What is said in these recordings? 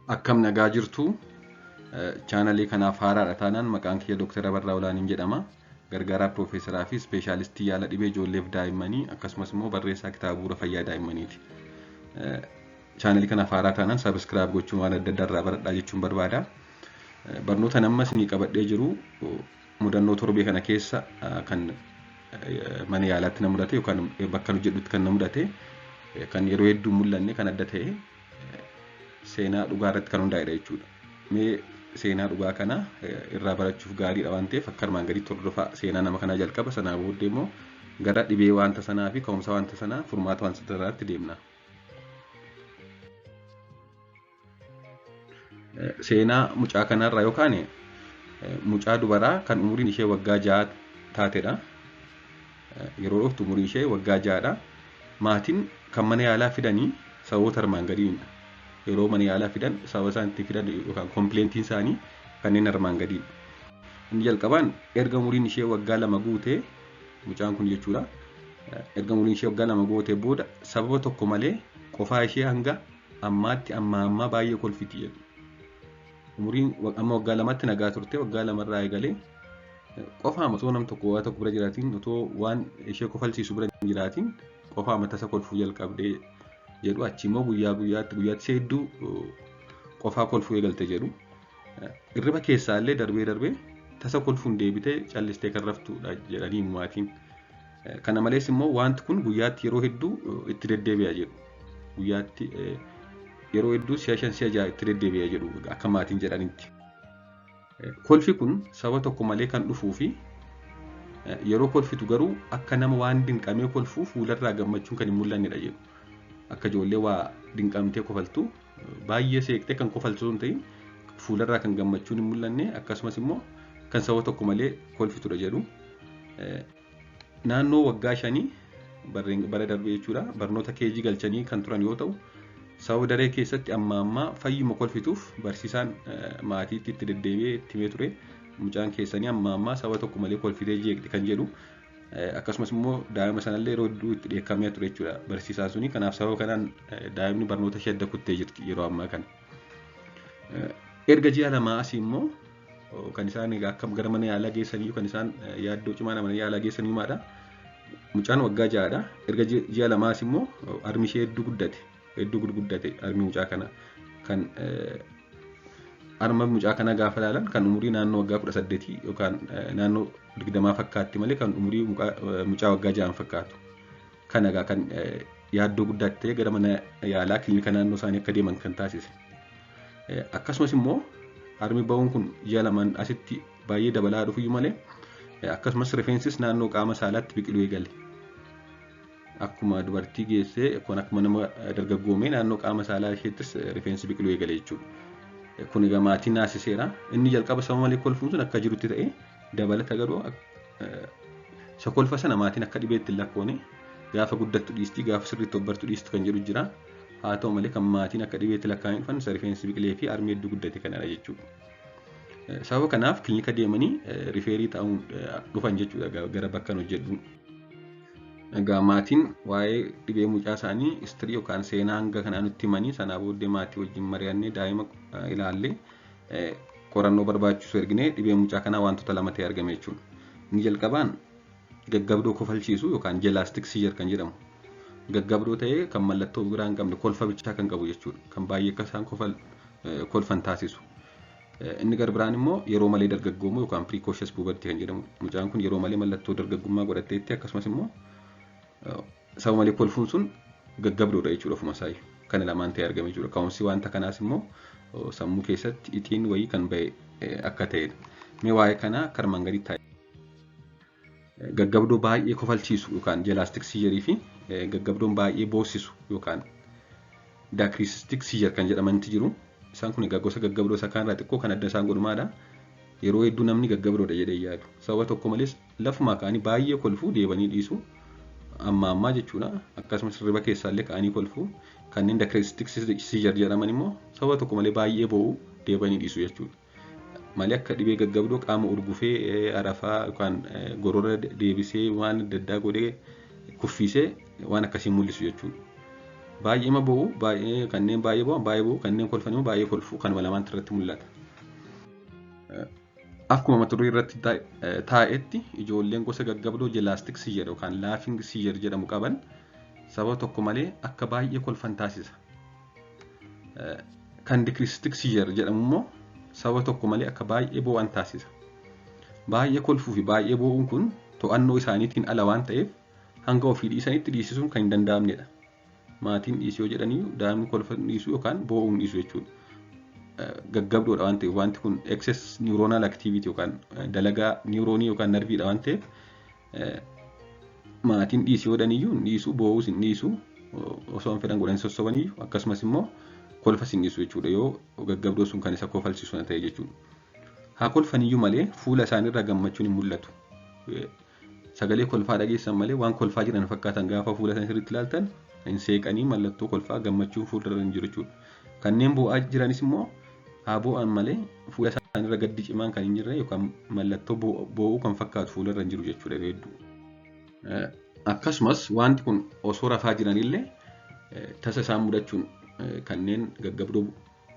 Akkam nagaa jirtu? Chaanalii kanaaf haaraadha taanaan maqaan kiyya Dr. Abarraa Olaaniin jedhama. Gargaaraa Piroofeesaraa fi Ispeeshaalistii yaala dhibee ijoolleef daa'immanii akkasumas immoo barreessaa kitaaba bu'uura fayyaa daa'immaniiti. Chaanalii kanaaf haaraa taanaan subscribe gochuun waan adda addaa irraa baradhaa jechuun barbaada. Barnoota amma isinii qabadhee jiru mudannoo torbee kana keessa kan mana yaalaatti na mudate yookaan bakka hojjedhutti kan na mudate, kan yeroo hedduu hin mul'anne, kan adda ta'e, seenaa dhugaa irratti kan hundaa'edha jechuudha. Mee seenaa dhugaa kana irraa barachuuf gaariidha waan ta'eef akka armaan gadiitti hordofaa. Seenaa nama kanaa jalqaba, sanaa booddee immoo gara dhibee wanta sanaa fi ka'umsa wanta sanaa, furmaata wanta sanaatti deemna. Seenaa mucaa kanarraa yookaan mucaa dubaraa kan umuriin ishee waggaa 6 taatedha. Yeroo dhuftu umuriin ishee waggaa 6dha. Maatiin kan mana yaalaa fidanii sababoota armaan gadiinidha. Yeroo mana yaalaa fidan sababa isaan itti fidan yookaan kompleentiin isaanii kanneen armaan gadiidha. Inni jalqabaan erga umuriin ishee waggaa 2 guutee, mucaan kun jechuudha. Erga umuriin ishee waggaa 2 guutee booda sababa tokko malee qofaa ishee hanga ammaatti ammaa ammaa baay'ee kolfiti jedhu. Umuriin amma waggaa 2tti nagaa turte, waggaa 2rraa eegalee qofaama osoo nam tokko waa tokko bira jiraatiin, otoo waan ishee kofalchiisu bira hin jiraatiin qofaama tasa kolfuu jalqabdee jedhu. Achi immoo guyyaa guyyaatti guyyaatti ishee hedduu qofaa kolfuu eegalte jedhu. Irriba keessaa illee darbee darbee tasa kolfuun deebitee callistee kan raftudha jedhanii maatiin. Kana malees immoo wanti kun guyyaatti yeroo hedduu itti deddeebi'a jedhu. Guyyaatti yeroo hedduu si'a 5 si'a 6 itti deddeebi'a jedhu akka maatiin jedhanitti. Kolfi kun sababa tokko malee kan dhufuu fi yeroo kolfitu garuu akka nama waan dinqamee kolfuu fuularraa gammachuun kan hin mul'annedha jedhu. Akka ijoollee waa dinqamtee kofaltu baay'ee seeqxee kan kofaltu hin ta'in, fuularraa kan gammachuun hin mul'anne, akkasumas immoo kan sababa tokko malee kolfitudha jedhu. Naannoo waggaa 5 bara darbe jechuudha, barnoota keejii galchanii kan turan yoo ta'u, sababa daree keessatti amma ammaa fayyuma kolfituuf barsiisaan maatiitti itti deddeebi'ee itti himee ture. Mucaan keessanii amma ammaa sababa tokko malee kolfitee jeeqxi kan jedhu, akkasumas immoo daa'ima sanallee yeroo hedduu itti dheekkamee ture jechuudha barsiisaan suni. Kanaaf sababa kanaan daa'imni barnoota ishee adda kuttee jirti yeroo ammaa kana. Erga ji'a 2 asii immoo kan isaan egaa akka gara mana yaalaa geessanii, kan isaan yaaddoo cimaa mana yaalaa geessanii maadha. Mucaan waggaa 6dha. Erga ji'a 2 asii immoo harmi ishee hedduu guddate. Hedduu gurguddate harmi mucaa kana. Kan harma mucaa kana gaafa ilaalan kan umurii naannoo waggaa 18 yookaan naannoo 20 fakkaatti malee kan umurii mucaa waggaa 6 fakkaatu. Kana egaa kan yaaddoo guddaa ta'e gara mana yaalaa kilinika naannoo isaanii akka deeman kan taasise. Akkasumas immoo harmi ba'uun kun ji'a 2n asitti baay'ee dabalaa dhufuyyuu malee, akkasumas rifeensis naannoo qaama saalaatti biqiluu eegale. Akkuma dubartii geessee kun akkuma nama dargaggoomee naannoo qaama saalaa isheettis rifeensi biqiluu eegale jechuudha. Kun egaa maatii naasiseera. Inni jalqaba sababa malee kolfuun sun akka jirutti ta'e, dabalata garuu isa kolfa sana maatiin akka dhibeetti hin lakkoone. Gaafa guddattu dhiisti, gaafa sirriitti obbartu dhiistu kan jedhu jira. Haa ta'u malee kan maatiin akka dhibeetti lakkaa'anii dhufan isa rifeensi biqilee fi harmi hedduu guddate kanadha jechuudha. Sababa kanaaf kilinika deemanii rifeerii ta'uun dhufan jechuudha gara bakka hojjedhu. Egaa maatiin waa'ee dhibee mucaa isaanii history yookaan seenaa hanga kanaa nutti himanii, sanaa booddee maatii wajjin mari'annee, daa'ima ilaallee, qorannoo barbaachisu erginee, dhibee mucaa kanaa wantoota lama ta'e argame jechuudha. Inni jalqabaan gaggabdoo kofalchiisu yookaan gelastic seizure kan jedhamu. Gaggabdoo ta'ee kan mallattoo biraa hin qabne, kolfa bichaa kan qabu jechuudha. Kan baay'ee akka isaan kolfan taasisu. Inni gara biraan immoo yeroo malee dargaggoomuu yookaan precocious puberty kan jedhamu. Mucaan kun yeroo malee mallattoo dargaggummaa godhatteetti, akkasumas immoo sababa malee kolfuun sun gaggabdoodha jechuudha ofuma isaayyuu. Kana lamaan ta'e argame jechuudha. Ka'umsi wanta kanaas immoo sammuu keessatti ixiin wayii kan ba'e akka ta'edha. Mee waa'ee kanaa akka armaan gaditti taa'e. Gaggabdoo baay'ee kofalchiisu yookaan gelastic seizure fi gaggabdoon baay'ee boossisu yookaan dacrysistic seizure kan jedhamanti jiru. Isaan kun egaa gosa gaggabdoo isa kaanirraa xiqqoo kan adda isaan godhu maadha? Yeroo hedduu namni gaggabdoodha jedhee yaadu. Sababa tokko malees lafumaa ka'anii baay'ee kolfuu, deebanii dhiisu. Amma ammaa jechuudha. Akkasumas hirriba keessaallee ka'anii kolfuu. Kanneen dacrysistic seizure jedhaman immoo sababa tokko malee baay'ee boo'u, deebanii dhiisu jechuudha. Malee akka dhibee gaggabdoo qaama urgufee arafaa yookaan gorora deebisee waan adda addaa godhee kuffiisee waan akkasii mul'isu jechuudha. Baay'eema boo'u, baay'ee kanneen baay'ee boo'an baay'ee boo'u, kanneen kolfan immoo baay'ee kolfu kanuma lamaantu irratti mul'ata. Akkuma mata duree irratti taa'etti ijoolleen gosa gaggabdoo gelastic seizure yookaan laughing seizure jedhamu qaban sababa tokko malee akka baay'ee kolfan taasisa. Kan dacrystic seizure jedhamu immoo sababa tokko malee akka baay'ee boo'an taasisa. Baay'ee kolfuu fi baay'ee boo'uun kun to'annoo isaaniitiin ala waan ta'eef hanga ofii dhiisanitti dhiisisuun kan hin danda'amnedha. Maatiin dhiisii yoo jedhanii daa'imni kolfa dhiisuu yookaan boo'uun dhiisu jechuudha. Gaggabdoodha waan ta'eef wanti kun excess neuronal activity yookaan dalagaa niwuroonii yookaan narviidha waan ta'eef maatiin dhiisii yoo jedhaniyyuu hin dhiisu, boo'uus hin dhiisu, osoo hin fedhan godhanii sossobaniyyuu akkasumas immoo kolfas hin dhiisu jechuudha yoo gaggabdoo sun kan isa kofalchiisu ta'e jechuudha. Haa kolfaniyyuu malee fuula isaaniirraa gammachuun hin mul'atu. Sagalee kolfaa dhageessan malee waan kolfaa jiran fakkaatan gaafa fuula isaanii sirriitti ilaaltan hin seeqanii mallattoo kolfaa gammachuun fuuldarra hin jiru jechuudha. Kanneen boo'aa jiranis immoo haa boo'an malee fuula isaaniirra gaddi cimaan kan hin jirre yookaan mallattoo boo'uu kan fakkaatu fuularra hin jiru jechuudha yeroo hedduu. Akkasumas wanti kun osoo rafaa jiranillee tasa isaan mudachuun kanneen gaggabdoo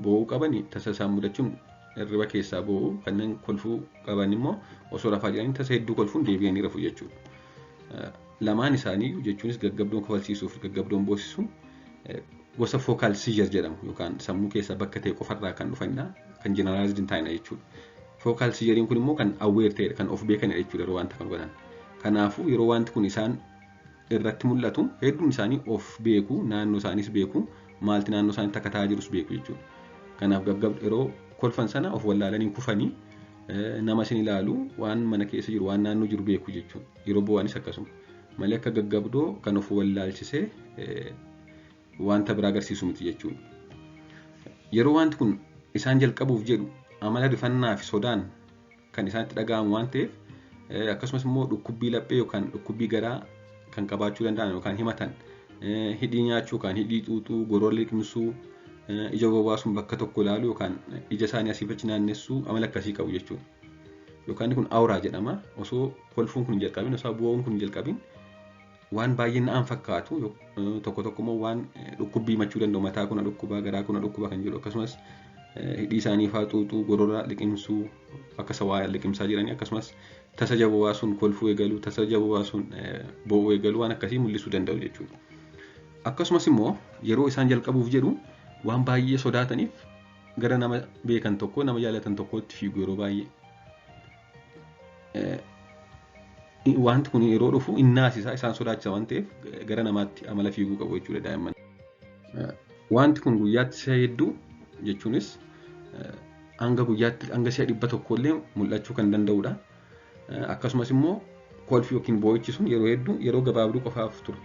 boo'uu qaban tasa isaan mudachuun hirriba keessaa boo'uu, kanneen kolfuu qaban immoo osoo rafaa jiranii tasa hedduu kolfuun deebi'anii rafu jechuudha. Lamaan isaanii jechuunis gaggabdoon kofalchiisuu fi gaggabdoon boosisuu gosa focal seizure jedhamu yookaan sammuu keessaa bakka ta'e qofarraa kan dhufanidha. Kan generalized hin taanedha jechuudha. Focal seizure kun immoo kan aware ta'edha, kan of beekanidha jechuudha yeroo wanta kan godhan. Kanaafuu yeroo wanti kun isaan irratti mul'atu hedduun isaanii of beeku, naannoo isaaniis beeku, maalti naannoo isaaniitti akka ta'aa jirus beeku jechuudha. Kanaaf gaggabdu yeroo kolfan sana of wallaalanii kufanii nama isin ilaalu, waan mana keessa jiru, waan naannoo jiru beeku jechuudha. Yeroo boo'anis akkasuma. Malee akka gaggabdoo kan of wallaalchisee wanta biraa agarsiisu miti jechuudha. Yeroo wanti kun isaan jalqabuuf jedhu amala rifannaa fi sodaan kan isaanitti dhaga'amu waan ta'eef akkasumas immoo dhukkubbii laphee yookaan dhukkubbii garaa kan qabaachuu danda'an yookaan himatan, hidhii nyaachuu yookaan hidhii xuuxuu, gorora liqimsuu, ija bobaasuun bakka tokko ilaaluu yookaan ija isaanii asii achi naannessuu amala akkasii qabu jechuudha. Yookaan kun aura jedhama. Osoo kolfuun kun hin jalqabin, osoo boo'uun kun hin jalqabin waan baay'ee na'an fakkaatu, tokko tokko immoo waan dhukkubbii himachuu danda'u, mataa kuna dhukkubaa, garaa kuna dhukkubaa kan jedhu, akkasumas hidhii isaanii faa xuuxuu, gorora liqimsuu, akka isa waa liqimsaa jiranii, akkasumas tasa jaboo baasuun kolfuu eegaluu, tasa jaboo baasuun boo'uu eegaluu waan akkasii mul'isuu danda'u jechuudha. Akkasumas immoo yeroo isaan jalqabuuf jedhu waan baay'ee sodaataniif gara nama beekan tokko, nama jaalatan tokkotti fiigu yeroo baay'ee. Wanti kun yeroo dhufu innaasisa isaan sodaachisa waan ta'eef gara namaatti amala fiiguu qabu jechuudha daa'imman. Wanti kun guyyaatti si'a hedduu jechuunis hanga guyyaatti hanga si'a 100 illee mul'achuu kan danda'udha. Akkasumas immoo kolfi yookiin boo'ichi sun yeroo hedduu yeroo gabaabduu qofaaf tura.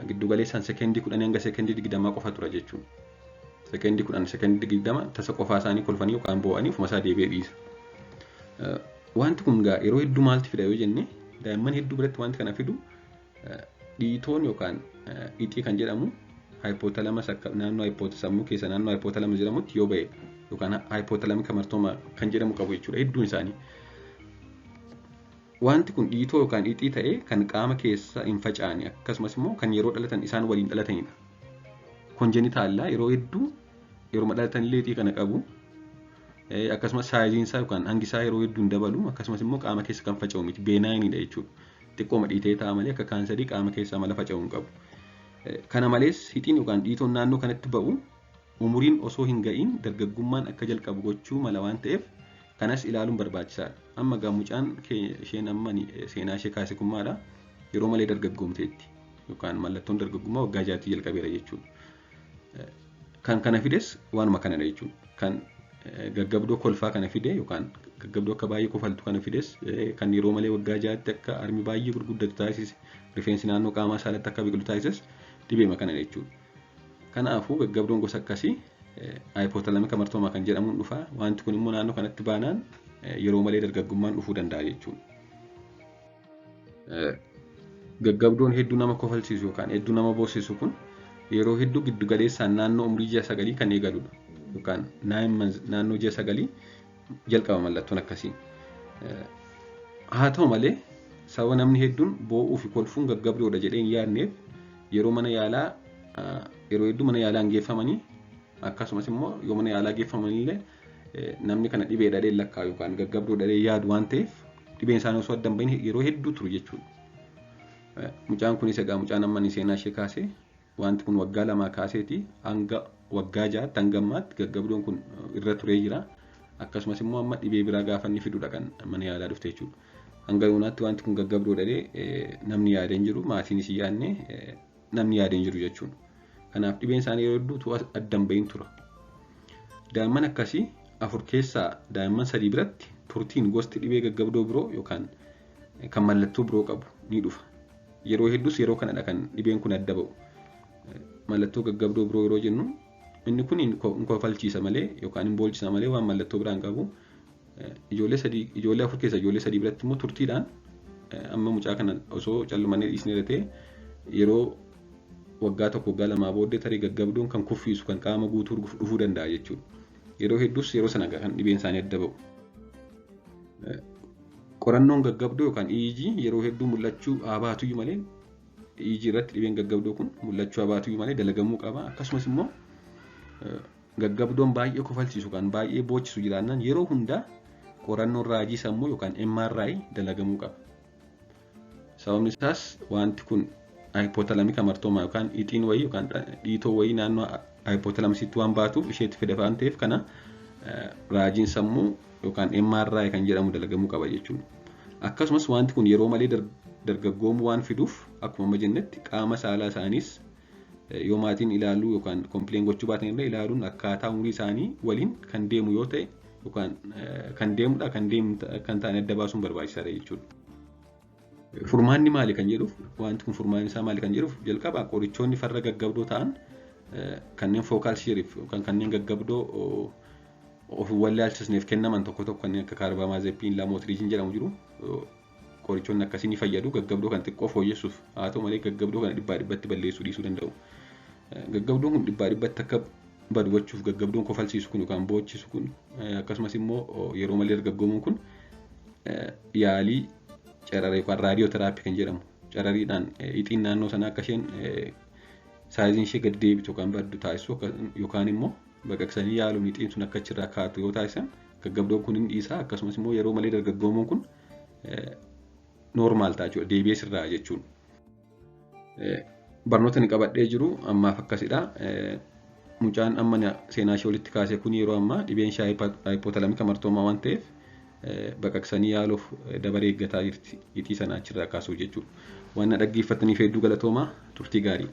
Giddu galeessaan sekendii 10 hanga sekendii 20 qofa tura jechuudha. Sekendii 10, sekendii 20 tasa qofaa isaanii kolfanii yookaan boo'anii ofuma isaa deebi'ee dhiisa. Wanti kun gaa yeroo hedduu maalti fida yoo jenne, daa'imman hedduu biratti wanti kana fidu dhiitoon yookaan ixii kan jedhamu hypothalamus, akka naannoo sammuu keessa naannoo hypothalamus jedhamutti yoo ba'e yookaan hypothalamic hamartoma kan jedhamu qabu jechuudha hedduun isaanii. Wanti kun dhiitoo yookaan ixii ta'ee kan qaama keessa hin facaane, akkasumas immoo kan yeroo dhalatan isaan waliin dhalatanidha. Congenital yeroo hedduu yeroo dhalatan illee ixii kana qabu. Akkasumas sizeiin isaa yookaan hangi isaa yeroo hedduu hin dabalu, akkasumas immoo qaama keessa kan faca'u miti, benignidha jechuudha. Xiqqooma dhiitee ta'a malee akka kaansarii qaama keessa amala faca'u hin qabu. Kana malees hixiin yookaan dhiitoon naannoo kanatti ba'u umuriin osoo hin ga'iin dargaggummaan akka jalqabu gochuu mala waan ta'eef kanas ilaaluun barbaachisaadha. Amma gaa mucaan isheen amma seenaa ishee kaase kun maadha? Yeroo malee dargaggoomteetti yookaan mallattoon dargaggummaa waggaa 6tti jalqabeera jechuudha. Kan kana fides waanuma kanadha jechuudha. Kan gaggabdoo kolfaa kana fide yookaan gaggabdoo akka baay'ee kofaltu kana fides, kan yeroo malee waggaa 6tti akka harmi baay'ee gurguddatu taasise, rifeensi naannoo qaamaa saalatti akka biqilu taasises dhibeema kana jechuudha. Kanaafuu gaggabdoon gosa akkasii hypothalamic hamartoma kan jedhamuun dhufa. Wanti kun immoo naannoo kanatti baanaan yeroo malee dargaggummaan dhufuu danda'a jechuudha. Gaggabdoon hedduu nama kofalchiisu yookaan hedduu nama boosisu kun yeroo hedduu giddu galeessaan naannoo umurii ji'a 9 kan eegaludha. Yookaan naannoo ji'a 9 jalqaba mallattoon akkasii. Haa ta'u malee sababa namni hedduun boo'uu fi kolfuun gaggabdoodha jedhee hin yaadneef yeroo mana yaalaa Yeroo hedduu mana yaalaa hin geeffamanii, akkasumas immoo yoo mana yaalaa geeffamanillee namni kana dhibee dhadhee lakkaa yookaan gaggabdoo dhadhee yaadu waan ta'eef dhibeen isaanii osoo adda hin bahin yeroo hedduu turu jechuudha. Mucaan kunis egaa mucaan amma inni seenaa ishee kaase wanti kun waggaa 2 kaaseeti hanga waggaa 6tti hanga ammaatti gaggabdoon kun irra turee jira. Akkasumas immoo amma dhibee biraa gaafa inni fidudha kan mana yaalaa dhufte jechuudha. Hanga yoonaatti wanti kun gaggabdoo dhadhee namni yaadee hin jiru, maatiinis hin yaadne, namni yaadee hin jiru jechuudha. Kanaaf dhibeen isaanii yeroo hedduutu adda hin bahin tura. Daa'imman akkasii 4 keessaa daa'imman 3 biratti turtiin gosti dhibee gaggabdoo biroo yookaan kan mallattoo biroo qabu ni dhufa. Yeroo hedduus yeroo kanadha kan dhibeen kun adda ba'u. Mallattoo gaggabdoo biroo yeroo jennu inni kun hin kofalchiisa malee yookaan hin boolchisa malee waan mallattoo biraan qabu. Ijoollee sadii, ijoollee 4 keessaa ijoollee 3 biratti immoo turtiidhaan amma mucaa kana osoo callumannee dhiisnee ta'e yeroo waggaa 1 waggaa 2 booddee tarii gaggabdoon kan kuffisu kan qaama guutuu dhufuu danda'a jechuudha. Yeroo hedduus yeroo sana kan dhibeen isaanii adda ba'u. Qorannoon gaggabdoo yookaan EEG yeroo hedduu mul'achuu haa baatuyyuu malee EEG irratti dhibeen gaggabdoo kun mul'achuu haa baatuyyuu malee dalagamuu qaba. Akkasumas immoo gaggabdoon baay'ee kofalchiisu kan baay'ee boochisu jiraannaan yeroo hundaa qorannoon raajii sammuu yookaan MRI dalagamuu qaba. Sababni isaas wanti kun hypothalamic hamartoma yookaan ixiin wayii yookaan dhiitoo wayii naannoo hypothalamisitti waan baatuuf isheetti fida waan ta'eef kana raajiin sammuu yookaan MRI kan jedhamu dalagamuu qaba jechuudha. Akkasumas wanti kun yeroo malee dargaggoomuu waan fiduuf akkuma amma jennetti qaama saalaa isaaniis yoo maatiin ilaaluu yookaan complain gochuu baatan illee ilaaluun akkaataa umurii isaanii waliin kan deemu yoo ta'e yookaan kan deemudha kan deemu kan ta'an adda baasuun barbaachisaadha jechuudha. Furmaanni maali kan jedhuuf, wanti kun furmaanni isaa maali kan jedhuuf, jalqaba qorichoonni farra gaggabdoo ta'an kanneen focal seizure yookaan kanneen gaggabdoo of wallaalchisneef kennaman tokko tokko kanneen akka carbamazepine, lamotrigine jedhamu jiru. Qorichoonni akkasii ni fayyadu gaggabdoo kan xiqqoo fooyyessuuf, haa ta'u malee gaggabdoo kana dhibbaa dhibbatti balleessuu dhiisuu danda'u. Gaggabdoon kun dhibbaa dhibbatti akka badu gochuuf gaggabdoon kofalsiisu kun yookaan boochisu kun akkasumas immoo yeroo malee dargaggoomuun kun yaalii carara yookaan radiotherapy kan jedhamu carariidhaan ixiin naannoo sanaa akka isheen sizeiin ishee gadi deebitu yookaan baddu taasisu yookaan immoo baqaqsanii yaaluun ixiin sun akka achirraa kaatu yoo taasisan gaggabdoon kun hin dhiisa, akkasumas immoo yeroo malee dargaggoomuun kun normal ta'a jechuudha, deebi'ee sirraa jechuudha. Barnoota inni qabadhee jiru ammaaf akkasidha. Mucaan amma seenaa ishee walitti kaase kun yeroo ammaa dhibeen ishee hypothalamic hamartoma waan ta'eef baqaqsanii yaaluuf dabaree eeggataa jirti, ixii sana achirraa kaasuuf jechuudha. Waan na dhaggeeffataniif hedduu galatoomaa, turtii gaarii.